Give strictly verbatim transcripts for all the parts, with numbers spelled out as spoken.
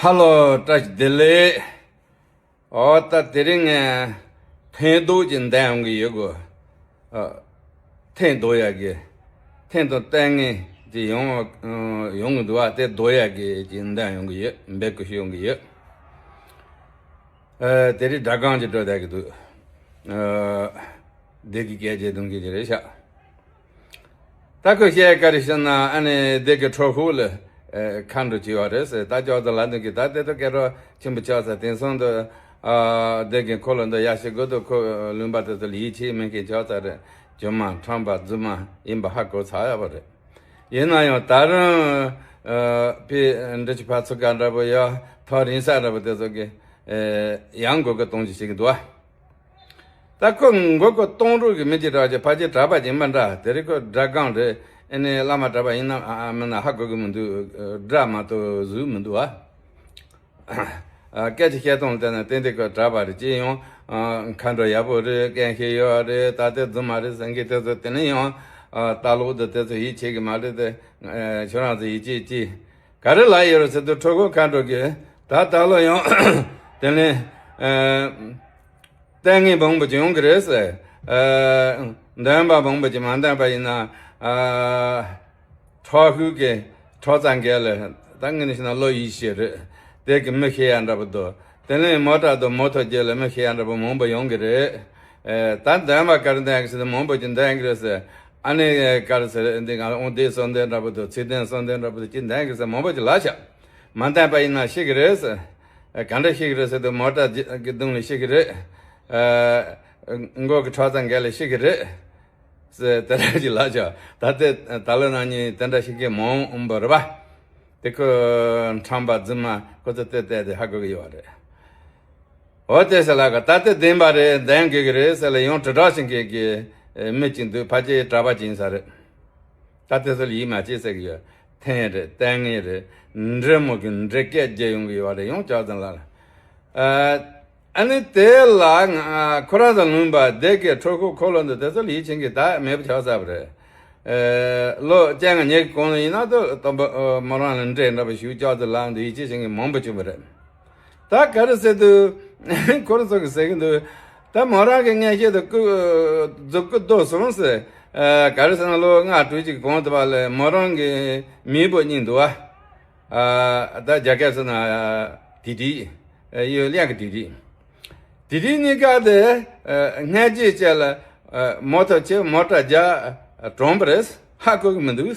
ཧ་ལོ། བཀྲ་ཤིས་བདེ་ལེགས། ཨོ་ད་དེ་རིང་ངས་འཐེན་ལྡོག་ཅིག་འདོན་ཡོང་གི་ཡོད་གོ། ཨ། འཐེན་ལྡོག་ཡག་གི། འཐེན་ལྡོག་ལྟས་ངན་ཅིག་ཡོང་ཡོང་གི་འདུག་བ། དེ་ལྡོག་ཡག་གི་ཅིག་འདོན་ཡོང་གི་ཡོད། འབད་བསྐུལ་ཞུ་ཡོང་གི་ཡོད། ཨ། དེ་རིང་སྒྲ་སྒམ་ཅིག་འགྲོ་བསྡད་ཀྱི་འདུག། ཨ། སྡེ་དགེ་སྐད་ཆ་གཏོང་གི་ཅིག་རེད་ཤག། ད་ཁོས་བཤད་ག་རེ་ཟེར་ན། ཨ་ནི་སྡེ་དགེ་ཁྲོ་ཤོ་ལ་ཨ་མཁའ་འགྲོ་བྱས་པ་རེད་ཟེར། ད་ཅོག་ཙེ་ལ་འདུག་གི། ད་དེ་ཚོ་སྐད་གྲགས་ཆེན་པོ་ཆགས་ཚར། དེང་སང་དུ་ཨ་སྡེ་དགེ་འཁོར་ལོ་འདི་ཡར་ཞུ་དགོས་དུས། ཁོ་ལུང་པ་དེ་ཚོ་ལ་ཡིད་ཆེས་མེད་མཁན་ཆགས་ཚར་རེད། ཇོ་མོ་ཁྲམ་པ་རྫུན་མ་ཡིན་པ་ཧ་གོ་ཚར་ཡོད་པ་རེད། ཡིན་ན་ཡང་ད་རུང་ཨ་ཕའི་འབྲི་ཆུ་ཕར་ཚུར་ཁ་འདྲ་པོ་ཡ། ཐག་རིང་ས་འདྲ་པོ་དེ་ཚོ་གི་ཨ་ཡང་མགོ་སྐོར་གཏོང་རྒྱུ་བྱེད་ཀྱི་འདུག་བ། ད་ཁོ་མགོ་སྐོར་གཏོང་རོགས་ཀྱི་མི་ཅིག་འདྲ་བ་ཅིག། ཕལ་ཆེར་གྲྭ་པ་ཅིག་མ་འདྲ། དེ་རིང་ཁོ་སྒྲ་སྒམ་རེད། ཨ་ནི་བླ་མ་གྲྭ་པ་ཡིན་ནམ་ཨ་མིན་ནམ་ཧ་གོ་གི་མི་འདུག། སྒྲ་མ་གཏོགས་གཟུགས་མི་འདུག་བ། ཨ། སྐད་ཆ་བཤད་སྟངས་ལ་བལྟས་ན་ཏན་ཏན་ཁོ་གྲྭ་པ་རེད། ཅི་ཡང་ཨ་མཁའ་འགྲོ་ཡག་པོ་རེད། མཁན་ཤེས་ཡོད་རེད། ད་དེ་རྫུན་མ་རེད་ཟེར་མཁན་དེ་ཚོ། དེ་ནས་ཡང་ཨ་ལྟ་ལོག་དེ་དེ་ཚོ་ཡིད་ཆེས་ཀྱི་མ་རེད་དེ། ཨ། ཁྱོད་རང་ཚོ་ཡིད་ཆེས་ཅིག། ག་རེ་ལབ་ཡོད་རེད་ཟེར་དུས། ཁྲོ་ཤོ་མཁའ་འགྲོ་གིས་ད་ད་ལོ་ཡང་དེ་ནས་ཨ་ལྟས་ངན་མང་པོ་ཅིག་ཡོང་གི་རེད་ཟེར། ཨ། འདོན་པ་མང་པོ་ཅིག་མ་འདོན་པ་ཡིན་ན། ཨ། ཁྲོ་ཤོ་གི་ཁྲོ་ཚ་འགས་ལ། ད་ངས་ནི་བཤད་ན་བློ་ཡིད་ཆེས་རེད། དེ་གི་མི་ཤེས་ཡ་འདྲ་པོ་འདུག། དེ་ནས་མོ་ཊ་དང་མོ་ཐོ་རྒྱུད་ལ་མི་ཤེས་ཡ་འདྲ་པོ་མང་པོ་ཡོང་གི་རེད། ཨ། ད་འདོན་པ་ག་རེ་འདོན་གི་ཟེར་ན། མང་པོ་ཅིག་འདོན་གི་རེད་ཟེར། ཨ་ནི་ག་རེ་ཟེར། འདི་ང་ལ་དབང་ལྡན་གསུམ་ལྡན་འདྲ་པོ་དང་ཚིག་ལྡན་གསུམ་ལྡན་འདྲ་པོ་དང་ཅིག་འདོན་གི་ཟེར། མང་པོ་ཅིག་ལབ་ཤག། མ་འདོན་པ་ཡིན་ན་ཤི་གི་རེད་ཟེར། ཨ། ག་འདྲ་ཤི་གི་རེད་ཟེར་དུས། མོ་ཊ་གི་གདོང་ལ་ཤི་གི་རེད། ཨ། མགོ་གི་ཁྲག་རྩ་འགས་ལ་ཤི་གི་རེད་ཟེར། དེ་འདྲ་ཅིག་ལབ་ཤག། ད་དེ་ད་ལོ་ན་ནིང་དེ་འདྲ་ཤི་མཁན་མང་པོ་རེད་པ། དེ་ཁོ་ཁྲམ་པ་རྫུན་མ་ཁོ་ཚོ་དེ་བལྟས་ཏེ་ཧ་གོ་གི་ཡོད་རེད། འོ་དེ་ཟེར་ལ་ག། ད་དེ་བདེན་པ་རེད། འདོན་དགོས་ཀྱི་རེད་ཟེར་ལ་ཡང་དྲིལ་བསྒྲགས་བྱེད་མཁན་གྱི་མི་གཅིག་འདུག། ཕལ་ཆེར་གྲྭ་པ་ཅིག་ཡིན་ས་རེད། ད་དེ་ཚོ་ལ་ཡིད་མ་ཆེས་ཟེར་གྱི་ཡོད། འཐེན་རེད། ལྟས་ངན་རེད། འདྲེ་མོ་གི་འདྲེ་སྐད་རྒྱག་ཡོང་གི་ཡོད་རེད། ཡང་ཅོག་ཙེ་ལ་ལ། ཨ། ཨ་ནི་དེ་ལ་ང་ཁོ་རང་ཚོ་ལུང་པ་སྡེ་དགེ་ཁྲོ་ཤོ་འཁོར་ལོ་འདི་དེ་ཚོ་ལ་ཡིད་ཆེས་མཁན་ད་མེད་པ་ཆགས་ཚར་བ་རེད། ཨ། ལོ་བཅོ་ལྔ་ཉི་ཤུ་གོང་ལ་ཡིན་ན་ད་དམ་པ་མོ་རང་ལ་འདྲེ་འདྲ་པོ་ཞུགས། ཅོག་ཙེ་ལ་འདི་ཡིད་ཆེས་བྱེད་མཁན་མང་པོ་བྱུང་བ་རེད། ད་ག་རེ་ཟེར་དུས། ཁོ་རང་ཚོ་གིས་ཟེར་གྱི་འདུག། ད་མོ་རང་གི་མངོན་ཤེས་དེ་སྐུ་རྫོགས་སྐུ་ལྡོག་སོང་ཟེར། ཨ། ག་རེ་ཟེར་ན་ལོ་ལྔ་དྲུག་ཅིག་གོང་དུ་བ་ལ་མོ་རང་གི་མེས་པོ་གཉིས་འདུག་བ། ཨ། ད་རྒྱ་སྐད་ཟེར་ན་དི་དི། ཨ། གཡོན་གླིང་གི་དི་དི། དི་དི་གཉིས་ཀ་དེ་ཨ་སྔ་རྗེས་བཅས་ལ་ཨ་མོ་ཐོ་ཆེ་མོ་ཊ་རྒྱག་གྲོངས་པ་རེད། ཧ་གོ་གི་མི་འདུག།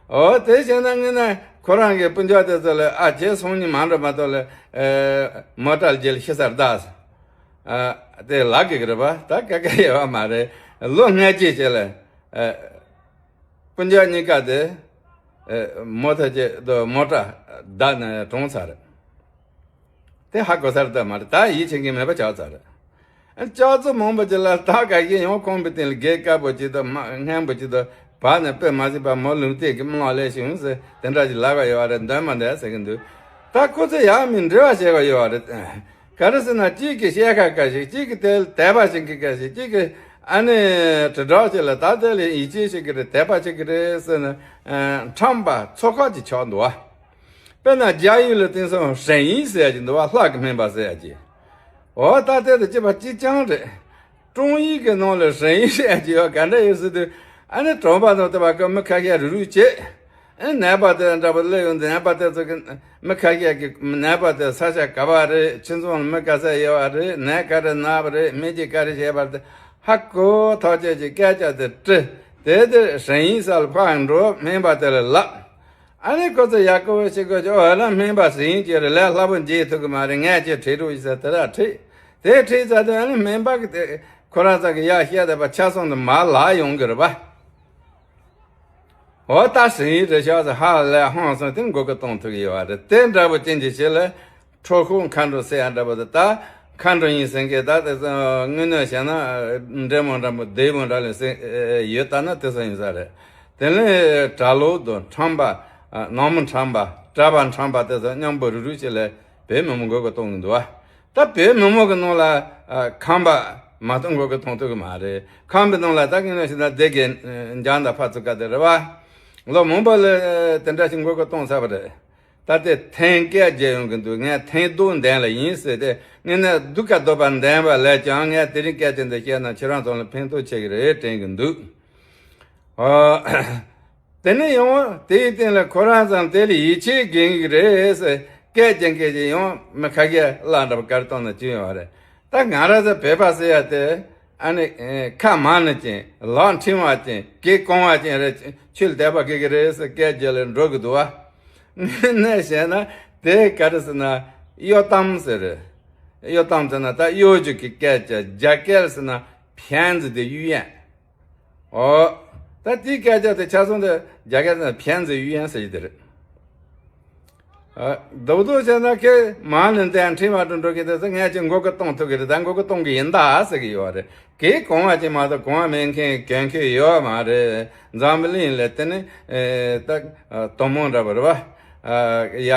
འོ་དེ་བྱས་ན་ངས་ན་ཁོ་རང་གི་སྤུན་ཀྱག་དེ་ཚོ་ལ། ཨ། ཁྱེད་སང་ཉིན་མ་འགྲོ་མ་གཏོགས་ལ་ཨ་མོ་ཊ་རྒྱག་ལ་ཤི་ས་རེད་ད། ཨ། དེ་ལབ་དགོས་ཀྱི་རེད་པ། ད་ཀ་ཀ་ཡོད་པ་མ་རེད། ལོ་ལྔ་བཅུ་བྱས་ལ་ཨ་སྤུན་ཀྱག་གཉིས་ཀ་དེ་ཨ་མོ་ཐོ་ཆེ་དང་མོ་ཊ་བརྡབས་ནས་གྲོངས་ཚར་རེད། དེ་ཧ་གོ་ས་རེད་ད། མ་རེད། ད་ཡིད་ཆེས་མཁན་མེད་པ་ཆགས་ཚར་རེད། ཨ། ཅོག་ཙེ་མང་པོ་ཅིག་ལ་ད་ག་གི་ཡང་ཁོང་པའི་སྟེང་ལ་སྒེར་དཀར་པོ་ཅིག་དང་མ་སྔོན་པོ་ཅིག་དང་བར་ནས་དཔེ་མ་སྲིད་པ་མོ་ལུང་བསྟན་གྱི་རྨི་ལམ་ལས་བྱུང་ཟེར་དེ་འདྲ་ཅིག་ལབ་པ་ཡོད་རེད། འདོན་མ་འདོན་ཟེར་གྱི་འདུག། ད་ཁོ་ཚོ་ཡང་མི་འདྲི་བ་བྱེད་པ་ཡོད་རེད། ག་རེ་ཟེར་ན། གཅིག་གིས་བཤད་ཁ་ཁ་ཞིག། གཅིག་གིས་དེ་ལ་དད་པ་བྱེད་མཁན་ཁ་ཞིག། གཅིག་གིས་ཨ་ནི་དྲིལ་བསྒྲགས་བྱེད་ལ་ད་དེ་ལ་ཡིད་ཆེས་བྱེད་ཀྱི་རེད། དད་པ་བྱེད་ཀྱི་རེད་ཟེར་ནས་ཨ་ཁྲམ་པ་ཚོ་ཁག་ཅིག་ཆགས་འདུག་བ། དཔེར་ན་རྒྱ་ཡུལ་ལ་དེང་སང་ཧྲན་ཡིན་ཟེར་ཡ་ཅིག་འདུག་བ། ལྷ་གི་སྨན་པ་ཟེར་ཡ་ཅིག། འོ་ད་དེ་དང་གཅིག་པ་གཅིག་རྐྱང་རེད། ཀྲུང་ཡིག་གི་ནང་ལ་ཧྲན་ཡིན་ཟེར་ཡ་ཅིག་ཡོད། ག་འདྲ་ཡོད་ཟེར་དུས། ཨ་ནི་གྲོང་པ་དང་བསྟུན་པ་གི་མི་ཁ་ཤས་རུག་རུག་བྱེད། ཨ་ནི་ནད་པ་དེ་འདྲ་པོ་སླེབས་ཡོང་དུས། ནད་པ་དེ་ཚོ་གི་མི་ཁ་ཤས་ཀྱིས་ནད་པ་དེ་ས་ཆ་ག་པ་རེད། ཁྱིམ་ཚང་ལ་མི་ག་ཚད་ཡོད་པ་རེད། ནད་ག་རེ་ན་བ་རེད། སྨན་གྱིས་ག་རེ་བྱས་པ་རེད། ཧ་གོ་ཐག་ཆོད་ཀྱི་སྐད་ཆ་དེ་དྲི། དེ་དེ་ཧྲན་ཡིན་ས་ལ་ཕར་འགྲོ། སྨན་པ་དེ་ལ་ལབ། ཨ་ནི་ཁོ་ཚོ་ཡག་པོ་བྱེད་དགོས་ཀྱི། འོ་ལ་སྨན་པ་ཟིན་གྱི་རེད། ལས་སླ་པོ་འཇལ་ཐུབ་ཀྱི་མ་རེད། ངས་ཁྱེད་ཁྲིད་རོགས་ཞེས་ཟེར། དེ་ར་ཁྲིད། དེ་ཁྲིད་ཚར་དུས་ཨ་ནི་སྨན་པ་གིས་དེ་ཁོ་རང་ཚོ་གི་ཡར་བཤད་བསྡད་པ་ཆ་ཚང་དུ་མར་ལབ་ཡོང་གི་རེད་པ། འོ་ད་ཟིན་རེད་ཤག་ཟེར་ཧ་ལས་ཧང་སང་དེ་མགོ་སྐོར་གཏོང་ཐུབ་ཀྱི་ཡོད་པ་རེད། དེ་འདྲ་པོ་ཅན་གྱི་ཆེད་ལ། ཁྲོ་ཤོ་མཁའ་འགྲོ་ཟེར་ཡ་འདྲ་པོ་དེ། ད་མཁའ་འགྲོ་ཡིན་ཟེར་མཁན་ད་དེ་ཚོ་དངོས་གནས་བྱས་ན་འདྲེ་མོ་འདྲ་པོ་བདུད་མོ་འདྲ་ལ་ཟེར་ཡོད། ད་ན་དེ་ཚོ་ཡིན་ས་རེད། དེ་ནས་གྲྭ་ལོག་དང་ཁྲམ་པ། ནང་མི་ཁྲམ་པ། གྲྭ་པ་ཁྲམ་པ་དེ་ཚོ་མཉམ་པོ་རུག་རུག་བྱས་ལ་བོད་མི་མང་མགོ་སྐོར་གཏོང་གི་འདུག་བ། ད་བོད་མི་མང་གི་ནང་ལ་ཨ་ཁམས་པ་མ་གཏོགས་མགོ་སྐོར་གཏོང་ཐུབ་ཀྱི་མ་རེད། ཁམས་པའི་ནང་ལ་ད་ངས་ན་ཞིག་ན་སྡེ་དགེ་འཇང་དང་ཕར་ཚུར་ཁ་དེ་རེད་བ། ལོ་མང་པོ་ལ་དེ་འདྲ་ཞིག་མགོ་སྐོར་གཏོང་ཚར་བ་རེད། ད་ལྟའི་ཐེངས་སྐད་རྒྱག་ཡོང་གི་འདུག་ངས་ཐེངས་རྡོ་འདན་ལ་ཡིན་ཟེར་ཏེ། ངས་ནས་སྡུག་ག་སྡོད་པ་འདན་པ་ལས་ཀྱང་ངས་དེ་རིང་སྐད་ཆ་འདི་བཤད་ན་ཁྱེད་རང་ཚོ་ལ་ཕན་ཐོགས་ཆེ་གི་རེད་དྲན་གི་འདུག་ཨོ། དེ་ནས་ཡང་དེའི་སྟེང་ལ་ཁོ་རང་ཚང་དེ་ལ་ཡིད་ཆེས་དགོས་ཀྱི་རེད་ཟེར། སྐད་ཅིག་སྐད་ཅིག་ཡང་མི་ཁ་སྐད་བརླག་འདྲ་པོ་གར་གཏོང་ན་ཅི་ཡོང་བ་རེད། ད་ང་རང་ཚོ་བོད་པ་ཟེར་ཡ་དེ། ཨ་ནི་ཁ་མང་ནི་ཅན་ལག་ཕྲེང་བ་ཅན་གོས་གོང་བ་ཅན་རེད། ཆོས་ལ་དད་པ་དགོས་ཀྱི་རེད་ཟེར་སྐད་རྒྱག་ལ་འགྲོ་གི་འདུག་བ། དངོས་གནས་བཤད་ན་དེ་ག་རེ་ཟེར་ན། གཡོ་གཏམ་ཟེར་རེད། གཡོ་གཏམ་ཟེར་ན་ད་གཡོ་སྒྱུ་གི་སྐད་ཆ། རྒྱ་སྐད་ཟེར་ན་骗子的语言། ཨོ། ད་དེའི་སྐད་ཆ་དེ་ཆ་ཚང་དེ་རྒྱ་སྐད་ན་骗子语言ཟེར་གྱི་དེ་རེད། ཨ། རྡོག་རྡོག་བྱས་ན་ཁྱེད་མང་ནས་འདན་ཕྲེང་བ་དུ་འགྲོ་གི་དེ་ཚོ་ངས་ཀྱི་མགོ་སྐོར་གཏོང་ཐུབ་ཀྱི་རེད། ད་མགོ་སྐོར་གཏོང་གི་ཡིན་ད་ཟེར་གྱི་ཡོད་རེད། གོས་གོང་བ་ཅན་མ་གཏོགས་གོང་བ་མེད་མཁན་གྱོན་མཁན་ཡོད་མ་རེད། འཛམ་བུ་གླིང་ལ་དེ་ནི་ཨེ་ད་དོ་མོ་འདྲ་པོ་རེད་བ། ཨ། ཡ།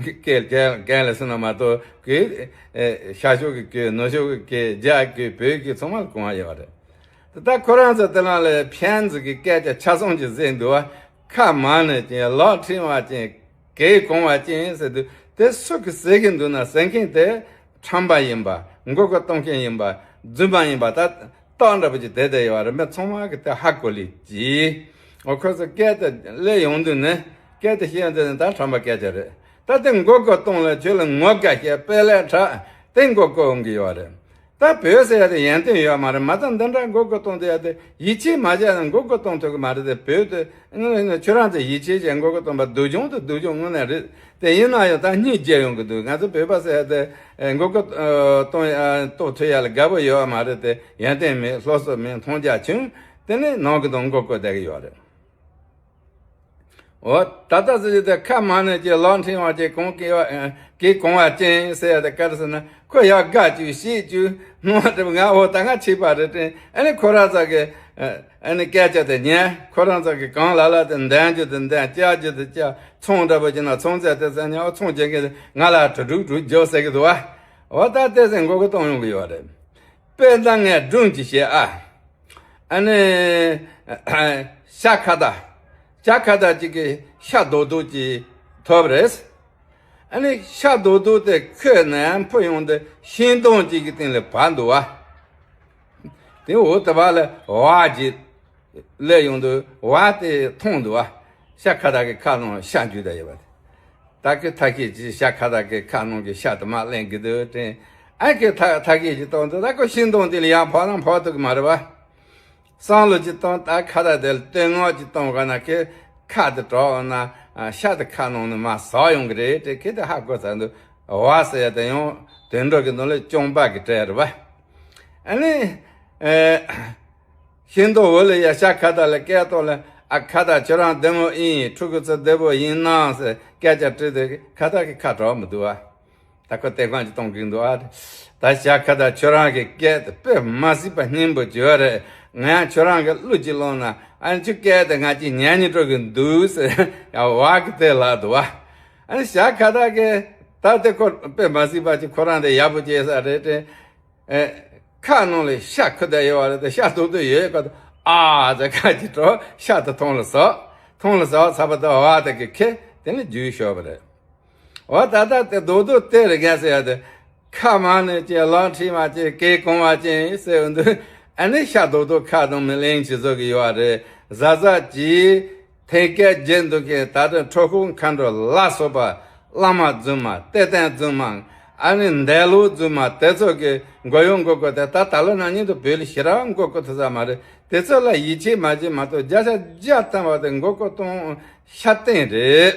སྐད་རྒན་རྒན་ལ་སུ་ན་མ་གཏོགས་གོས་ཨེ་ཤར་ཕྱོགས་ཀྱི་གོས། ནུབ་ཕྱོགས་ཀྱི་གོས། རྒྱ་གོས། བོད་གོས། ཚང་མ་ལ་གོང་བ་ཡོད་རེད། ད་ཁོ་རང་ཚོ་དེ་ནང་ལ་骗子གི་སྐད་ཆ་ཆ་ཚང་ཅིག་ཟེར་འདུག་བ། ཁ་མང་ནས་ཅན་ལག་ཕྲེང་བ་ཅན་གོས་གོང་བ་ཅན་ཟེར་དུས་དེ་སུ་གིས་ཟེར་གྱི་འདུག་ན། ཟེར་མཁན་དེ་ཁྲམ་པ་ཡིན་པ། མགོ་སྐོར་གཏོང་མཁན་ཡིན་པ། རྫུན་མ་ཡིན་པ། ད་རྟགས་འདྲ་པོ་ཅིག་དེ་དེ་ཡོད་རེད། མི་ཚང་མ་གིས་དེ་ཧ་གོ་ལེ་གྱིས། འོ། ཁོ་ཚོ་སྐད་དེ་སླེབས་ཡོང་དུས་ནི་སྐད་དེ་བཤད་ཡོང་དུས་ནི་ད་ཁྲམ་པ་སྐད་ཆ་རེད། ད་དེ་མགོ་སྐོར་གཏོང་ལ་ཁྱོད་ལ་ངོ་དགའ་བཤད་དཔེ་ལས་དྲག་དེ་མགོ་སྐོར་འོང་གི་ཡོད་རེད། ད་བོད་ཟེར་ཡ་དེ་ཡོན་ཏན་ཡོད་མ་རེད། མ་ད་འདི་འདྲ་མགོ་སྐོར་གཏོང་དེ་ཡ་དེ་ཡིད་ཆེས་མ་བྱས་ན་མགོ་སྐོར་གཏོང་ཐུབ་ཀྱི་མ་རེད་དེ། བོད་དེ་ཁྱོད་རང་ཚོ་ཡིད་ཆེས་བྱས་མགོ་སྐོར་གཏོང་པ་སྡུག་གྱོང་དུ་སྡུག་གྱོང་དངོས་གནས་རེད། དེ་ཡིན་ན་ཡང་ད་སྙིང་རྗེ་ཡོང་གི་འདུག་ང་ཚོ་བོད་པ་ཟེར་ཡ་དེ་མགོ་སྐོར་གཏོང་ཡ་གཏོང་ཐུབ་ཡ་ལ་དགའ་པོ་ཡོད་མ་རེད་དེ། ཡོན་ཏན་མེད། སློབ་གསོ་མེད། མཐོང་རྒྱ་ཆུང་། དེ་ནས་ནང་གི་དང་མགོ་སྐོར་བསྡད་ཀྱི་ཡོད་རེད། འོ། ད་ལྟ་ཟེར་གྱི་དེ་ཁ་མང་ནས་ཀྱི་ལག་ཕྲེང་བ་ཅན་གོང་གི་བ་གོས་གོང་བ་ཅན་ཟེར་ཡ་དེ་ག་རེ་ཟེར་ན། ཁོ་ཡར་དགའ་བཅུག་བཤད་བཅུག་སྣང་བ་དེ་ང་འོ་ད་ང་ཆེ་བ་རེད་དྲན། ཨ་ནི་ཁོ་རང་ཚོ་གི་ཨ་ནི་སྐད་ཆ་དེ་ཉན། ཁོ་རང་ཚོ་གི་གང་ལ་ལ་དེ་འདན་རྒྱུ་དེ་འདན། བཅག་རྒྱུ་དེ་བཅག་ཚོང་འདྲ་པོ་བྱས་ན་ཚོང་རྫས་དེ་ཟ་ཉན། འོ། ཚོང་བྱེད་མཁན་དེ་ང་ལ་གྲུ་དྲུག་གྲུ་རྒྱོབ་ཟེར་གྱི་འདུག་བ། འོ། ད་དེ་ཟེར་མགོ་སྐོར་གཏོང་ཡོང་གི་ཡོད་རེད། དཔེ་ད་ངས་སྒྲུང་ཅིག་བཤད་ཨ། ཨ་ནི་ཤ་ཁ་བརྡ། ཤ་ཁ་བརྡ་ཅིག་གིས་ཤ་རྡོག་རྡོག་ཅིག་ཐོབ་རེད། ཨ་ནི་ཤ་རྡོག་རྡོག་དེ་ཁོས་ནས་འཕུར་ཡོང་དུས་ཤིང་སྡོང་ཅིག་གི་སྟེང་ལ་བབས་འདུག་བ། དེ་འོ་དེ་བ་ལ་བ་ཅིག་སླེབས་ཡོང་དུས་བ་དེ་མཐོང་འདུག་བ། ཤ་ཁ་བརྡ་གི་ཁ་ནང་ཤ་འཇུས་བསྡད་ཡོད་པ་དེ། ད་ཁོས་ཐ་ཁེ་ཅིག་ཤ་ཁ་བརྡ་གི་ཁ་ནང་གི་ཤ་དེ་མར་ལེན་གི་འདུག་དྲན། ཨ་ཁོས་ཐ་ཐ་ཁེ་ཅིག་གཏོང་དུས་ད་ཁོ་ཤིང་སྡོང་དེ་ལ་ཡར་འཕུར་ན་འཕུར་ཐུབ་ཀྱི་མ་རེད་བ། བསམ་བློ་ཅིག་བཏང་། ད་ཁ་བརྡ་དེ་ལ་བསྟོད་བསྔགས་ཅིག་གཏོང་དགོས་ན་ཁོས་ཁ་དེ་གྲག་འོང་ན་ཤ་དེ་ཁ་ནང་ནས་མར་ཟག་ཡོང་གི་རེད་དྲན། ཁོས་དེ་ཧ་གོ་ཚར་འདུག་བ་ཟེར་ཡ་དེ་ཡང་དུད་འགྲོ་གི་ནང་ལ་གཅོང་པ་གི་གྲས་རེད་བ། ཨ་ནི་ཨེ། ཤིང་སྡོང་འོག་ལ་ཡ་ཤ་ཁ་བརྡ་ལ་སྐད་བཏང་ལ། ཨ། ཁ་བརྡ་ཁྱོད་རང་བདེ་མོ་ཡིན། ཕྲུ་གུ་ཚོ་བདེ་པོ་ཡིན་ནམ་ཟེར་སྐད་ཆ་དྲིས་དུས་ཁ་བརྡ་གིས་ཁ་གྲག་མི་འདུག་ཨ། ད་ཁོ་བསྟོད་བསྔགས་ཅིག་གཏོང་གི་འདུག་ཨ། ད་ཤ་ཁ་བརྡ་ཁྱོད་རང་གི་སྐད་དེ་དཔེ་མ་སྲིད་པ་སྙན་པོ་ཅིག་ཡོད་རེད། ང་ཡང་ཁྱོད་རང་གི་གླུ་ཅིག་བླངས་ན་ཨ་ནི་ཁྱོད་སྐད་དེ་ང་ཅིག་ཉན་ཉན་འགྲོ་གི་འདུག་ཟེར་ཡ་བ་གིས་དེ་ལབ་འདུག་ཨ། ཨ་ནི་ཤ་ཁ་བརྡ་གིས་ད་དེ་ཁོ་དཔེ་མ་སྲིད་པ་ཅིག་ཁོ་རང་དེ་ཡག་པོ་སྐྱེས་ས་རེད་དྲན། ཨེ། ཁ་ནང་ལ་ཤ་ཁུ་བསྡད་ཡོད་པ་རེད་དེ། ཤ་རྡོག་རྡོག་ཡོད་ཡོད་ཀ་དུ་ཨ་ཟེར་ཁ་ཅིག་གྲག་ཤ་དེ་ཐང་ལ་ཟག་ཐང་ལ་ཟག་ཚར་བ་དེ་བ་དེ་གིས་ཁྱེར་དེ་ནས་འཇུས་ཤོར་བ་རེད། འོ། ད་ལྟ་དེ་རྡོག་རྡོག་དེ་རེད་ཀ་ཟེར་ཡ་དེ། ཁ་མང་ནས་ཀྱི་ལག་ཕྲེང་བ་ཅན་གོས་གོང་བ་ཅན་ཟེར་འདུག་ཨ་ནི་ཤ་རྡོག་རྡོག་ཁ་དང་མི་ལེན་ཅིག་བཟོ་གི་ཡོད་རེད། གཟབ་གཟབ་གྱིས། ཐེངས་སྐད་རྒྱག་འདུག་མཁན་ད་ལྟ་འཕྲོ་ཤོག་མཁའ་འགྲོ་ལ་སོགས་པ། བླ་མ་རྫུན་མ། གཏེར་སྟོན་རྫུན་མ། ཨ་ནི་འདས་ལོག་རྫུན་མ་དེ་ཚོ་གི་མགོ་གཡོག་མགོ་སྐོར་དེ་ད་ད་ལོ་ན་ཉིན་དུ་བོད་ལ་ཞེ་དྲག་མགོ་སྐོར་ཐུབ་ས་མ་རེད། དེ་ཚོ་ལ་ཡིད་ཆེས་མ་བྱེད་མ་གཏོགས་བརྒྱ་ཆ་བརྒྱ་ཐམ་པ་དེ་མགོ་སྐོར་གཏོང་ཤ་སྟོན་རེད།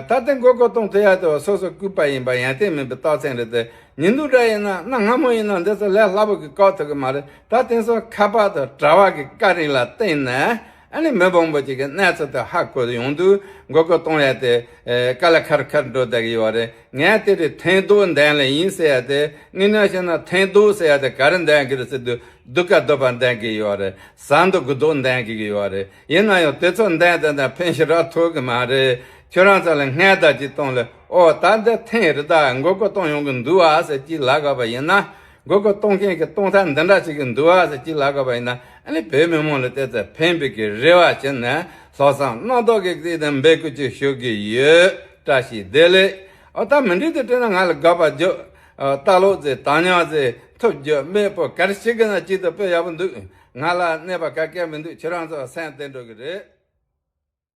ད་ལྟ་མགོ་སྐོར་གཏོང་ཐུབ་ཡ་དེ་སོ་སོ་སྐུད་པ་ཡིན་པ་ཡོན་ཏན་མིན་པའི་རྟགས་མཚན་རེད་དེ། ཉིན་དུ་འདྲ་ཡིན་ན་གནའ་སྔ་མོ་ཡིན་ན་འདི་ཚོ་ལས་སླ་པོ་གི་བཀག་ཐུབ་ཀྱི་མ་རེད། ད་དེང་སང་ཁ་པར་དང་དྲ་བ་གི་བཀའ་དྲིན་ལ་བརྟེན་ནས། ཨ་ནི་མི་མང་པོ་ཅིག་གིས་གནས་ཚུལ་དེ་ཧ་གོ་ཡོང་དུས་མགོ་སྐོར་གཏོང་ཡ་དེ་དཀའ་ལས་ཁག་ཁག་འགྲོ་བསྡད་ཀྱི་ཡོད་རེད། ངས་དེ་རིང་ཐེངས་རྡོག་འདན་ལ་ཡིན་ཟེར་ཡ་དེ། དངོས་གནས་བཤད་ན་ཐེངས་རྡོག་ཟེར་ཡ་དེ་ག་རེ་འདན་གྱི་རེད་ཟེར་དུས་སྡུག་ག་སྡུག་པ་འདན་གྱི་ཡོད་རེད། ཟ་འདོད་དགུ་འདོད་འདན་གྱི་ཡོད་རེད། ཡིན་ན་ཡང་དེ་ཚོ་འདན་དེ་འདན་ཕན་ཞེ་དྲག་ཐོགས་ཀྱི་མ་རེད། ཁྱོད་རང་ཚོ་ལ་སྔས་བརྡ་ཅིག་གཏོང་ལ། ཨོ། ད་འདི་ཐེངས་རེ་ད་མགོ་སྐོར་གཏོང་ཡོང་གི་འདུག་ཨ་ཟེར་ཅིག་ལབ་དགོས་པ་ཡིན་ན། མགོ་སྐོར་གཏོང་མཁན་གྱི་གཏོང་ཐབས་འདི་འདྲ་ཞིག་གི་འདུག་ཨ་ཟེར་ཅིག་ལབ་དགོས་པ་ཡིན་ན། ཨ་ནི་བོད་མི་མང་ལ་བལྟས་ཚེ་ཕན་པའི་གི་རེ་བ་བྱས་ནས་ལྷག་བསམ་རྣམ་དག་གི་བརྩེ་དང་འབོད་སྐུལ་ཅིག་ཞུ་གི་ཡོད། བཀྲ་ཤིས་བདེ་ལེགས། ཨོ་ད་མི་འགྲིག་དེ་དྲན་ན་ང་ལ་དགག་པ་རྒྱོབ། ཨ་ལྟ་ཀློག་ཟེར་དྲ་ཉག་ཟེར་ཐུབ་རྒྱོབ། མེད་པོ་ག་རེ་བྱེད་གི་ན་གཅིག་ཏུ་དཔེ་ཡག་པོ་འདུག་ང་ལ་གནོད་པ་ག་གེ་མི་འདུག་ཁྱེད་རང་ཚོ་སེམས་བདེ་འགྲོ་གི་རེད།